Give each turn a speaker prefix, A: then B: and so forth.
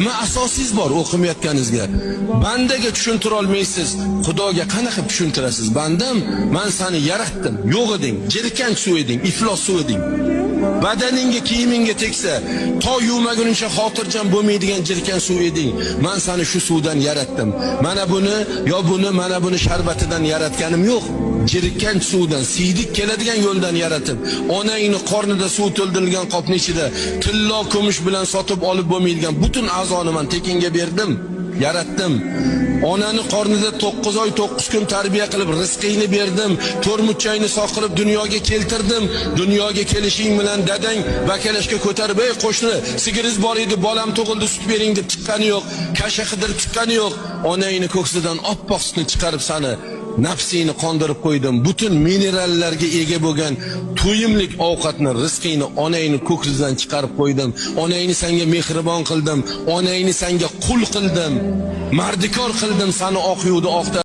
A: Nima asosingiz bor o'qimayotganingizga? Bandaga tushuntira olmaysiz, Xudoga qanaqa tushuntirasiz? Bandam, men seni yaratdim, yo'q eding, jirkanch suv eding, iflos suv eding. Badaningga, kiyimingga tegsa, to yuvmaguningcha xotirjam bo'lmaydigan jirkan suv eding. Men seni shu suvdan yaratdim. Mana buni, yo buni, mana buni sharbatidan yaratganim yo'q. Jirkanch suvdan, siydik keladigan yo'ldan yaratib, onangni qornida suv to'ldirilgan qopning ichida tillo kumush bilan sotib olib bo'lmaydigan butun a'zoni men tekinga berdim, yaratdim. Onani qornida 9 oy 9 kun tarbiya qilib rizqingni berdim, to'rmuchangni soqirib dunyoga keltirdim. Dunyoga kelishing bilan dadang bakalashga ko'tarib, "Ey qo'shni, sigiringiz bor edi, bolam tug'ildi, sut bering" deb chiqqani yo'q, kasha qidirib chiqqani yo'q. Onangni ko'ksidan oppoq sutni chiqarib sani nafsingni qondirib qo'ydim. Butun minerallarga ega bo'lgan to'yimlik ovqatni, rizqingni onangni ko'ksidan chiqarib qo'ydim. Onangni senga mehribon qildim, onangni senga qul qildim, mardikor qildim, seni oq yuvdi oqda.